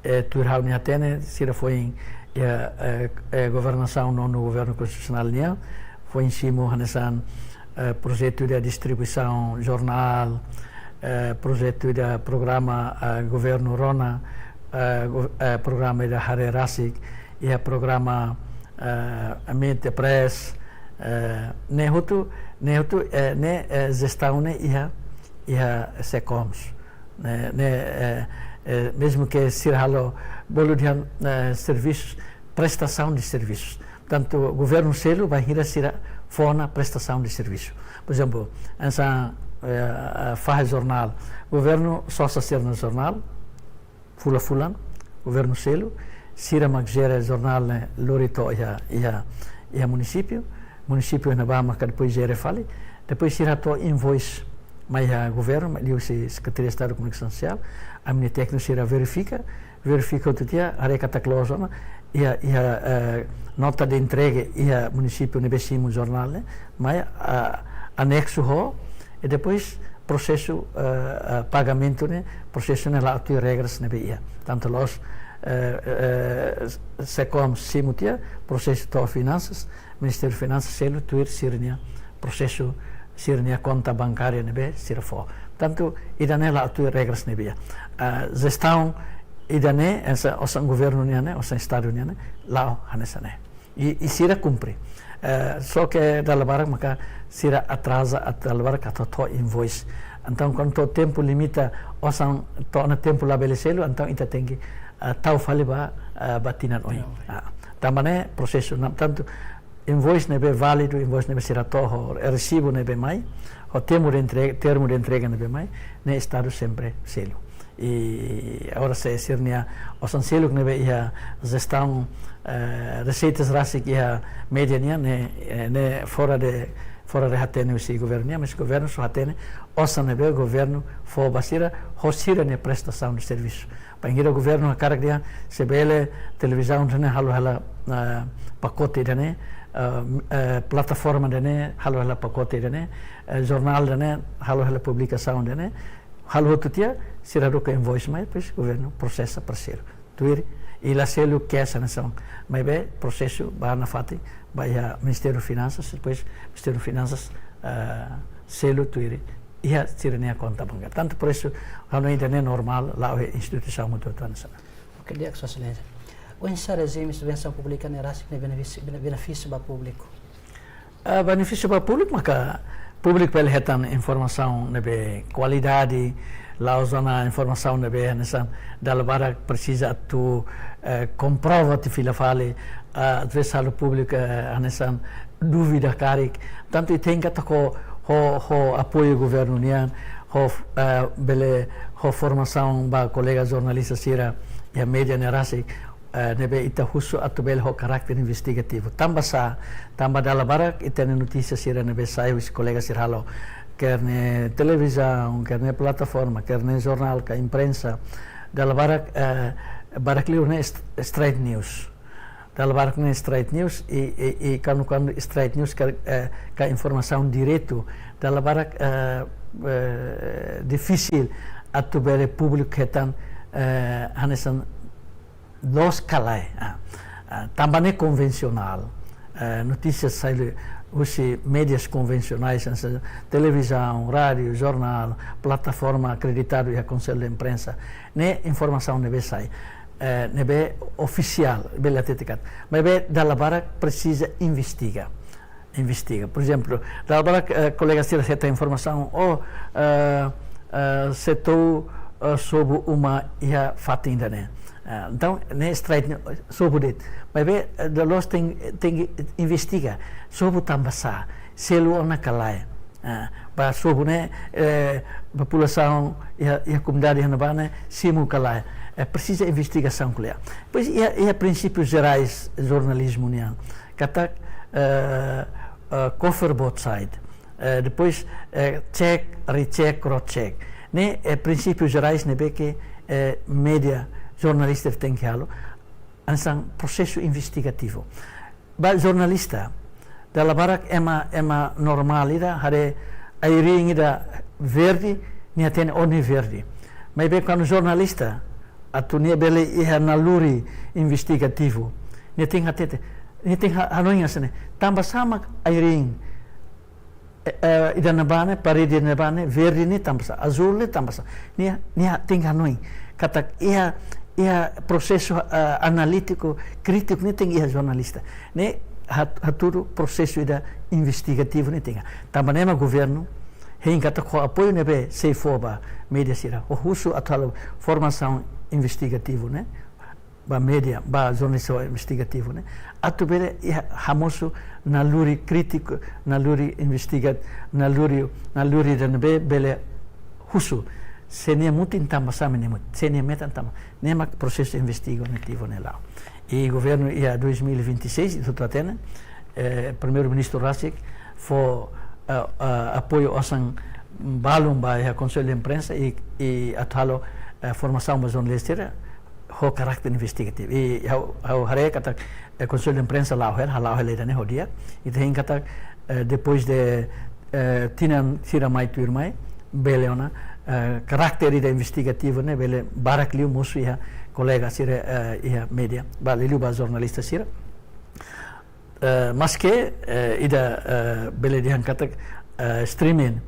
eh, tuir ha'u-nia hatene, sira foin iha, eh, eh, governasaun nonu governu konstitusionál nian, foin simu hanesan, eh, projetu ida distribuisaun jornál, eh, projetu ida programa, eh, governu rona, eh, go-, eh, programa ida haree rasik, iha programa, eh, Meet the Press, eh, ne'e hotu, ne'e hotu, eh, ne'e, eh, jestaun ne'e iha, iha SECOMS. Ne'e, ne'e, eh, eh, mezmu ke sira halo bolu dehan, eh, servisu, prestasaun de servisus. Portantu, governu selu bainhira sira fó ona prestasaun de servisu. Por ezemplu, hanesan, eh, eh, fahe jornál. Governu sosa sira-nia jornál, fulan-fulan, governu selu, sira mak jere jornál ne'e lori to'o iha, iha, iha munisípiu, munisípiu ne'ebá maka depois jere fali, depois sira hato'o invoice mai iha governu, mai liuhusi Sekretaria Estadu Komunikasaun Sosiál, ami-nia tékniku sira verifika, verifika hotu tiha, haree katak loos ona, iha, iha, eh, nota de entrega iha munisípiu ne'ebé simu jornál ne'e, mai, ah, anexu ho, i depois prosesu, eh, eh, pagamentu ne'e, prosesu ne'e la'o tuir regras ne'ebé iha. Portantu loos, eh, eh, SECOMS simu tiha, prosesu to'o finansas, Ministériu Finansas selu tuir sira-nia prosesu, sira-nia konta bankária ne'ebé sira fó. Portantu, ida-ne'e la'o tuir regras ne'ebé iha. Ah, jestaun ida-ne'e, hanesan, osan governu nian ne'e, osan Estadu nian ne'e, la'o hanesan ne'e. I, i sira kumpre. Eh, só ke dala barak maka sira atraza, at-, dala barak atu to'o invoice. Entaun, kuandu to'o tempu limite, osan to'o ona tempu labele selu, entaun ita tenke, eh, tau fali ba, eh, ba tinan oin. Tinan oin. Ah, tanba ne'e prosesu, portantu, invoice ne'ebé válidu, invoice ne'ebé sira to'o, resibu ne'ebé mai, ho termu de entre-, termu de entrega ne'ebé mai, ne'e Estadu sempre selu. I agora se sira-nia osan seluk ne'ebé iha jestaun, eh, reseitas rasik iha média nian, ne'e, eh, ne'e fora de, fora de hatene husi governu nian, mas governu só hatene osan ne'ebé governu fó ba sira, ho sira-nia prestasaun de servisu. Bainhira governu hakarak dehan, se bele televizaun ida-ne'e halo hela, eh, pakote ida-ne'e, eh, eh, plataforma ida-ne'e halo hela pakote ida-ne'e, eh, jornál ida-ne'e halo hela publikasaun ida-ne'e, halo hotu tiha, sira haruka invoice mai, depois governu prosesa para selu. Tuir, i la selu cash hanesan, maibé prosesu ba nafatin, ba iha Ministériu Finansas, depois Ministériu Finansas, eh, selu tuir iha sira-nia konta bankária. Portantu, prosesu, ha'u hanoin ida-ne'e normál, la'o iha instituisaun hotu-hotu hanesan ne'e. Ok, di'ak, Sua Exelénsia. Oinsá rejime subvensaun públika ne'e rasik ne'e benefísiu, bene-, benefísiu ba públiku? Ah, benefísiu ba públiku maka públiku bele hetan informasaun ne'ebé kualidade, la'ós ona informasaun ne'ebé hanesan dala barak presiza atu, eh, komprova tiha fila fali, ah, às vezes halo públiku, eh, hanesan dúvida karik. Portantu, ita tenke atu ho, ho, ho apoiu governu nian, ho, eh, bele ho formasaun ba kolega jornalista sira iha média ne'e rasik, eh, ne'ebé ita husu atu bele ho karáter investigativu. Tanba sá, tanba dala barak ita-nia notísia sira ne'ebé sai husi kolega sira halo, ker ne'e televizaun, ker ne'e plataforma, ker ne'e jornál ka imprensa, dala barak, eh, barak liu ne'e st-, straight news. Dala barak ne'e straight news i, i, i kuandu, kuandu straight news ka, eh, ka informasaun diretu, dala barak, eh, eh, difisil atu bele públiku hetan, eh, hanesan loos ka lae. Ah, ah, tanba ne'e konvensionál, eh, notísia sai husi médias konvensionais, hanesan televizaun, rádiu, jornál, plataforma akreditadu iha Konsellu de Imprensa, ne'e informasaun ne'ebé sai, eh, ne'ebé ofisiál, bele hatete katak. Maibé dala barak presiza investiga. Investiga. Por ezemplu, dala barak, eh, kolega sira hetan informasaun, oh, eh, eh, setór, eh, sobu uma iha fatin ida-ne'e. Eh, entaun, ne'e straight news, sobu de'it. Maibé, eh, dala loos tenke, tenke investiga. Sobu tanba sá, selu ona ka lae. Eh, ba sobu ne'e, eh, populasaun iha, iha komunidade iha ne'ebá ne'e simu ka lae. Eh, presiza investigasaun ko'alia. Depois, iha, iha prinsípius jerais jornalizmu nian. Katak, eh, eh, cover both side. Eh, depois, eh, check, recheck, cross-check. Ne'e, eh, prinsípius jerais ne'ebé ke, eh, média, jornalista tenke halo. Hanesan prosesu investigativu. Ba jornalista, dala barak ema, ema normál ida, haree ai-riin ida verde, nia hatene oh ne'e verde. Maibé kuandu jornalista, atu nia bele iha naluri investigativu, nia tenke hatete, nia tenke ha-, hanoin hanesan ne'e. Tanba sá mak ai-riin, eh, eh, ida ne'ebá ne'e, parede ne'ebá ne'e, verde ne'e tanba sá, azúl ne'e tanba sá. Nia, nia tenke hanoin. Katak iha, iha prosesu, eh, analítiku, krítiku ne'e tenke iha jornalista. Ne'e hat-, hatudu prosesu ida investigativu ne'e tenke. Tanba ne'e mak governu hein katak ho apoiu ne'ebé sei fó ba média sira, ho husu atu halo formasaun investigativu ne'e ba média, ba jornalista investigativu ne'e, atu bele iha hamosu naluri krítiku, naluri investiga, naluri, naluri ida ne'ebé bele husu se nia mutin tanba sá mak nia mutin, se nia metan tanba. Ne'e mak prosesu investigativu ne'e la'o. I governu iha dois mil e vinte e seis, ita hatene, eh, Primeiru-Ministru rasik fó, eh, eh, apoiu osan balun ba iha Konsellu de Imprensa i, i atu halo, eh, formasaun ba jornalista sira ho karakter investigativu. I ha'u, ha'u haree katak, eh, Konsellu de Imprensa la'o hela, hala'o hela ida-ne'e ho di'ak. Ita hein katak, eh, depois de, eh, tinan sira mai tuirmai, bele ona, eh, karakter ida investigativu ne'e bele barak liu mosu iha kolega sira, eh, iha média, ba liuliu ba jornalista sira. Eh, maske, eh, ida, eh, bele dehan katak, eh, streaming,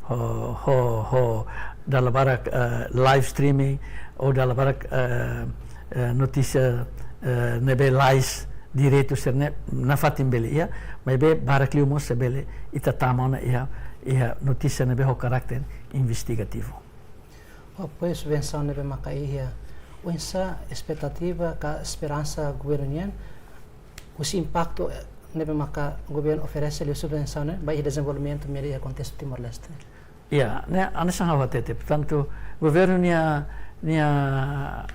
ho, ho, ho dala barak, eh, live streaming, ou dala barak, eh, eh, notísia, eh, ne'ebé lais diretu sira-ne'e nafatin bele iha, maibé barak liu mós sei bele ita tama ona iha, iha notísia ne'ebé ho karakter investigativu. Apoiu subvensaun ne'ebé maka iha, oinsá espetativa ka esperansa governu nian husi impaktu, eh, ne'ebé maka governu oferese liu subvensaun ne'e ba iha dezenvolvimentu média iha kontestu Timor-Leste? Ya, ne'e hanesan ha'u hatete. Portantu, governu nia, nia,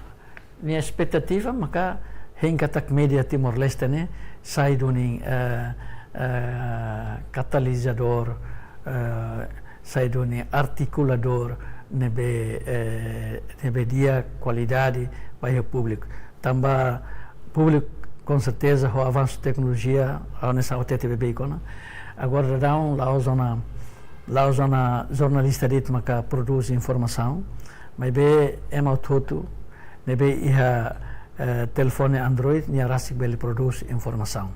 nia espetativa maka hein katak média Timor-Leste ne'e sai duni, eh, eh, katalizadór, eh, sai duni artikuladór ne'ebé, eh, ne'ebé di'ak, kualidade ba iha públiku. Tanba públiku, com certeza, ho avansu teknolojia, hanesan ha'u hatete beibeik ona, agora daudaun la'ós ona, la'ós ona jornalista de'it maka prodús informasaun, maibé ema hotu-hotu ne'ebé iha, eh, telefone Android, nia rasik bele prodús informasaun.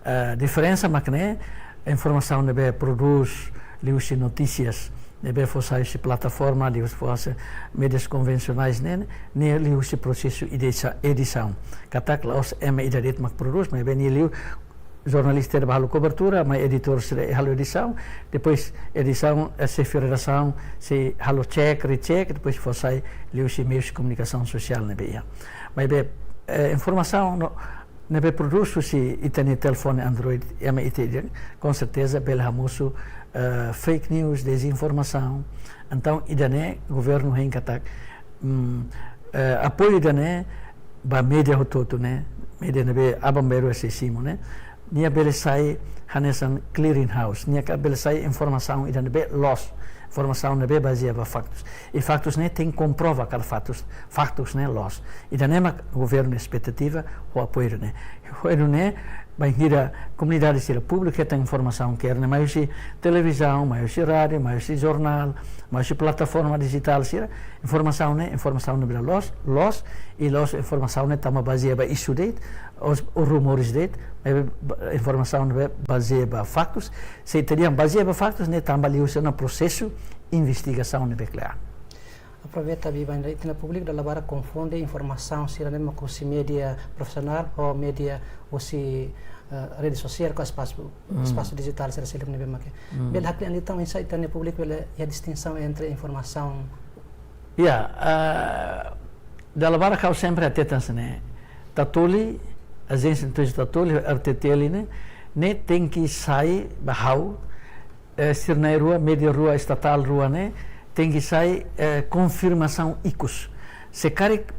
Eh, diferensa mak ne'e, informasaun ne'ebé prodús liuhusi notísias ne'ebé fó sai husi plataforma, liuhusi fó sai médias konvensionais ne'e, ne'e liuhusi prosesu edisa-, edisaun. Katak la'ós ema ida de'it mak prodús, maibé nia liu jornalista sira bá halo kobertura, mai editór sira halo edisaun, depois edisaun, eh, xefe redasaun sei halo check, recheck, depois fó sai liuhusi meius komunikasaun sosiál ne'ebé iha. Maibé, eh, informasaun no, ne'ebé prodús husi ita-nia telefone Android, ema ita dehan, com certeza bele hamosu, eh, fake news, dezinformasaun. Entaun, ida-ne'e governu hein katak, mm, eh, apoiu ida-ne'e ba média hotu-hotu ne'e, média ne'ebé aban-bainrua sei simu ne'e, nia bele sai hanesan clearing house, nia ka bele sai informasaun ida ne'ebé loos, informasaun ne'ebé bazeia ba faktus. I faktus ne'e tenke komprova katak faktus, faktus ne'e loos. Ida-ne'e mak governu espetativa ho apoiu ne'e. Ho apoiu ne'e, bainhira komunidade sira, públiku hetan informasaun, ker ne'e mai husi televizaun, mai husi rádiu, mai husi jornál, mai husi plataforma dijitál sira, informasaun ne'e, informasaun ne'ebé loos, loos, i loos informasaun ne'e tanba bazeia ba isu de'it, ou, ou rumores de'it, maibé ba-, informasaun ne'ebé bazeia ba faktus, se ita dehan bazeia ba faktus ne'e tanba liuhusi ona prosesu investigasaun ne'ebé kle'an. Aproveita, Biban, ita-nia públiku dala barak konfunde informasaun sira-ne'e mak husi média profisionál ho média husi, eh, rede sosiál ka espasu, Hmm. espasu dijitál sira seluk ne'ebé mak. Hmm. Bele hakle'an liután oinsá ita-nia públiku bele iha distinsaun entre informasaun? Ya, eh, dala barak ha'u sempre hatete hanesan ne'e. Tatoli, ajénsia notísia Tatoli, R T T L ne'e, ne'e tenke sai ba ha'u, eh, sira-na'in rua, média rua, estatál rua ne'e, tenke sai, eh, konfirmasaun ikus. Se karik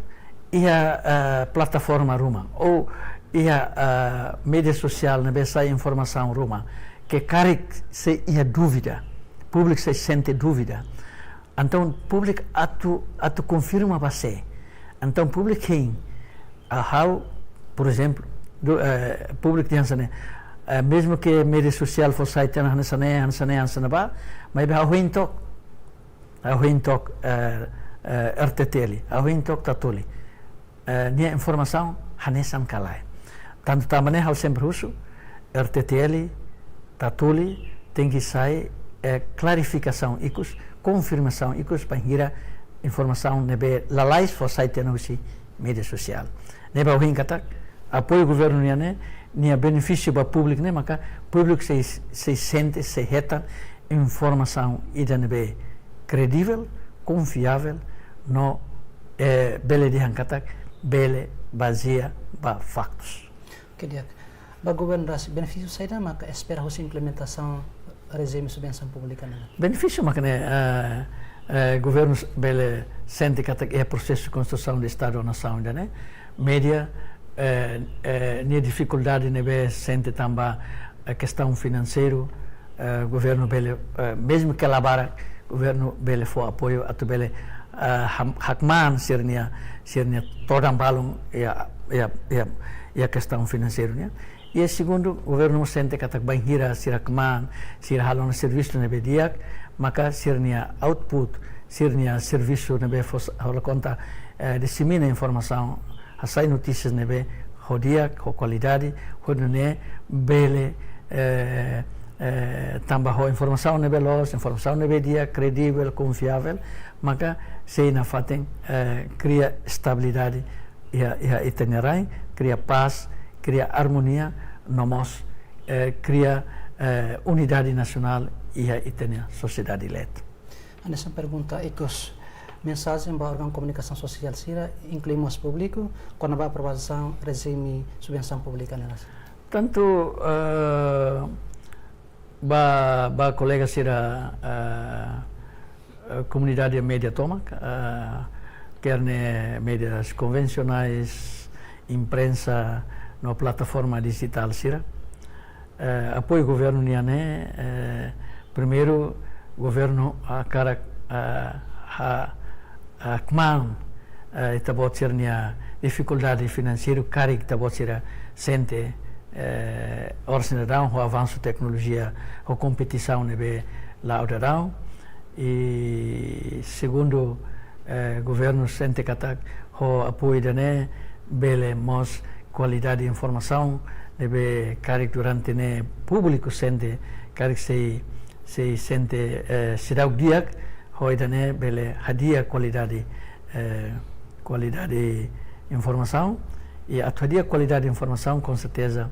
iha, eh, plataforma ruma, ou iha, eh, média sosiál ne'ebé sai informasaun ruma, ke karik sei iha dúvida, públiku sei sente dúvida. Entaun, públiku atu, atu konfirma ba sé. Entaun, públiku hein, ah, ha'u, por ezemplu, du-, eh, públiku dehan hanesan ne'e, eh, mezmu ke média sosiál fó sai tiha ona hanesan ne'e, hanesan ne'e, hanesan ne'ebá, maibé ha'u hein took, ha'u hein took, eh, eh, R T T L, ha'u hein took Tatoli. Eh, nia informasaun hanesan ka lae. Tantu tanba ne'e ha'u sempre husu, R T T L, Tatoli, tenke sai, eh, klarifikasaun ikus, konfirmasaun ikus, bainhira informasaun ne'ebé lalais fó sai tiha ona husi média sosiál. Ne'ebé ohin katak apoiu governu nian ne'e, nia benefísiu ba públiku ne'e maka públiku sei, sei sente, sei hetan informasaun ida ne'ebé kredivel, konfiavel, no, eh, bele dehan katak bele bazeia ba faktus. Oke, di'ak. Ba governu rasik, benefísiu saida maka espera husi implementasaun rejime subvensaun públika ne'e? Benefísiu maka ne'e, eh, eh, governu s-, bele sente katak iha prosesu konstrusaun de Estadu nasaun ida-ne'e. Média, eh, eh, nia difikuldade ne'ebé sente tanba, eh, kestaun finanseiru, eh, governu bele, eh, mezmu ke la barak, governu bele fó apoiu atu bele, eh, ham-, hakmaan sira-nia, sira-nia todan balun iha, iha, iha, iha kestaun finanseiru nian. I segundu, governu sente katak bainhira sira kmaan, sira halo ona servisu ne'ebé di'ak, maka sira-nia output, sira-nia servisu ne'ebé fó s-, hola konta, eh, disemina informasaun, hasai notísias ne'ebé ho di'ak, ho kualidade, hodi nune'e bele, eh, eh, tanba ho informasaun ne'ebé loos, informasaun ne'ebé di'ak, kredivel, konfiavel, maka sei nafatin, eh, kria estabilidade iha, iha ita-nia rain, kria pás, kria armonia, no mós, eh, kria, eh, unidade nasionál iha ita-nia sosiedade leet. Hanesan pergunta ikus, mensajen ba órgaun komunikasaun sosiál sira, inklui mós públiku, kona-ba aprovasaun rejime subvensaun públika ne'e rasik? Tantu, eh, ba, ba kolega sira, eh, eh, komunidade média tomak, eh, kerne médias konvensionais, imprensa, no plataforma dijitál sira. Eh, apoiu governu nian ne'e, eh, primeiru, governu hakarak, eh, ha, hakmaan, eh, ita-boot sira-nia difikuldade finanseiru karik ita-boot sira sente, eh, oras ne'e daudaun ho avansu teknolojia, ho kompetisaun ne'ebé la'o daudaun. I segundu, eh, governu sente katak ho apoiu ida-ne'e bele mós kualidade informasaun ne'ebé karik durante ne'e públiku sente, karik sei, sei sente, eh, seidauk di'ak, ho ida-ne'e bele hadi'a kualidade, eh, kualidade informasaun. I atu hadi'a kualidade informasaun, com certeza,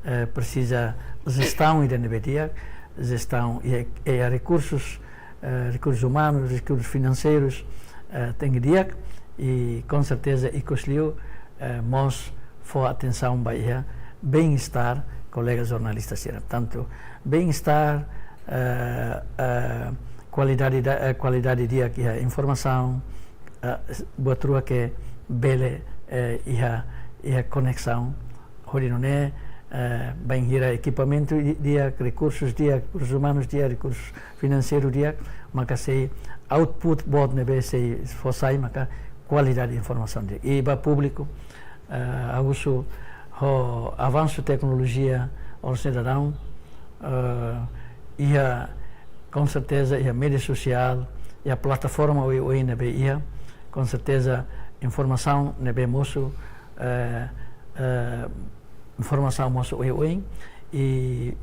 eh, presiza jestaun ida ne'ebé di'ak, jestaun iha, iha rekursus, eh, rekursus umanus, rekursus finanseirus, eh, tenke di'ak, i com certeza ikus liu, eh, mós fó atensaun ba iha bem-estar kolega jornalista sira. Tantu bem-estar, eh, eh, kualidade da, eh, kualidade di'ak iha informasaun, eh, s-, buat rua ke bele, eh, iha, iha koneksaun, hodi nune'e, eh, bainhira ekipamentu di-, di'ak, rekursus di'ak, rekursus umanus di'ak, rekursus finanseiru di'ak, maka sei output boot ne'ebé sei fó sai, maka kualidade informasaun di'ak. I ba públiku, eh, ha'u husu ho avansu teknolojia oras ne'e daudaun, eh, iha, com certeza, iha média sosiál, iha plataforma oioin ne'ebé iha, com certeza, informasaun ne'ebé mosu, eh, eh, informasaun mosu oioin, i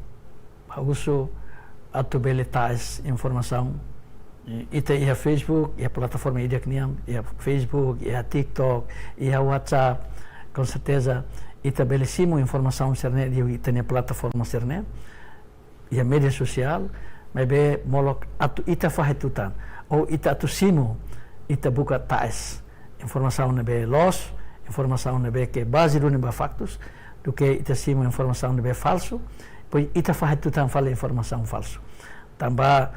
ha'u husu atu bele ta'es informasaun. I ita iha Facebook, iha plataforma ida-ne'e nian, iha Facebook, iha TikTok, iha WhatsApp, com certeza ita bele simu informasaun sira-ne'e iha ita-nia plataforma sira-ne'e, iha média sosiál, maibé molok atu ita fahe tutan, ou ita atu simu, ita buka ta'es informasaun ne'ebé loos, informasaun ne'ebé ke bazeia duni ba faktus, duké ita simu informasaun ne'ebé falsu, depois ita fahe tutan fali informasaun falsu. Tanba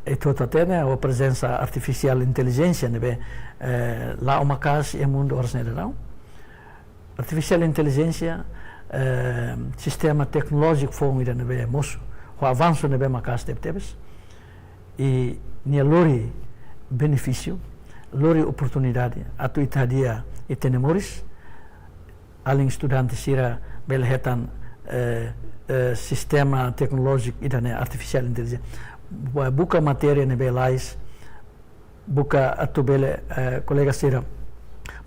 ita hotu hatene ho prezensa artifisiál intelijénsia ne'ebé, eh, la'o maka'as iha mundu oras ne'e daudaun. Artifisiál intelijénsia, eh, sistema teknolójiku foun ida ne'ebé mosu, ho avansu ne'ebé maka'as tebetebes. I nia lori benefísiu, lori oportunidade atu ita hadi'a ita-nia moris. Alin estudante sira bele hetan, eh, eh, sistema teknolójiku ida-ne'e artifisiál intelijénsia. Bu-, buka matéria ne'ebé lalais, buka atu bele, eh, kolega sira,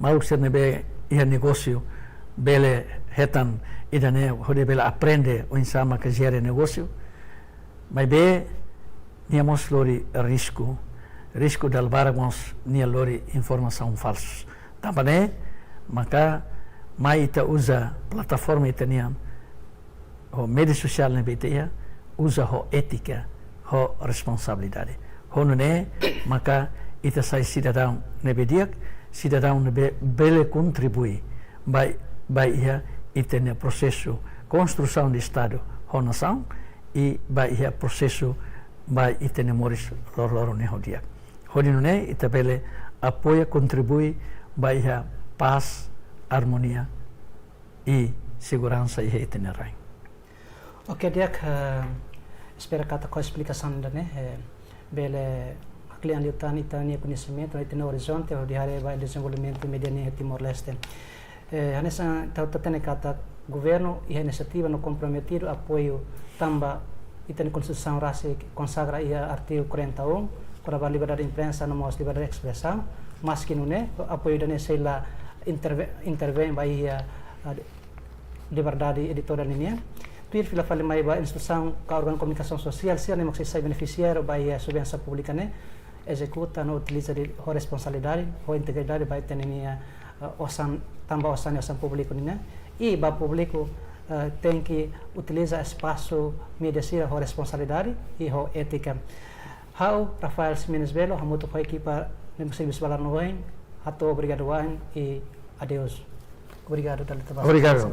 maluk sira ne'ebé iha negósiu, bele hetan ida-ne'e hodi bele aprende oinsá maka jere negósiu. Maibé nia mós lori risku. Risku dala barak mós nia lori informasaun falsu. Tanba ne'e, Maka mai ita uza plataforma ita-nian, ho média sosiál ne'ebé ita iha, uza ho étika, ho responsabilidade. Ho nune'e maka ita sai sidadaun ne'ebé di'ak, sidadaun ne'ebé bele kontribui ba, ba iha ita-nia prosesu konstrusaun de Estadu ho nasaun, i ba iha prosesu ba ita-nia moris loroloron ne'e ho di'ak. Hodi nune'e ita bele apoia, kontribui ba iha pás, armonia i seguransa iha ita-nia rain. Oke, di'ak, eh, espera katak ho esplikasaun ida-ne'e, eh, bele haklean liután ita-nia koñesimentu, ita-nia orizonte, hodi haree ba dezenvolvimentu média nian iha Timor-Leste. Eh, hanesan ita hotu hatene katak governu iha inisiativa no komprometidu apoiu tanba ita-nia Konstituisaun rasik konsagra iha artigu quarenta e um, kona-ba liberdade de imprensa no mós liberdade de espresaun, maski nune'e, apoiu ida-ne'e sei la interve-, intervein ba iha, ah, liberdade editoriál ninian. Tuir fila fali mai ba instituisaun ka órgaun komunikasaun sosiál, sira-ne'e mós sei sai benefisiáriu ba iha subvensaun públika ne'e, ezekuta no utiliza ho responsabilidade, ho integridade ba ita-nia, eh, osan, tanba osan ne'e osan públiku nian. I ba públiku, eh, tenke utiliza espasu média sira ho responsabilidade i ho étika. Ha'u, Rafael Ximenes Belo, hamutuk ho ekipa ne'ebé servisu ba laran oin, hato'o obrigadu wa'in i adeus. Obrigadu, dala ita ba. Obrigadu.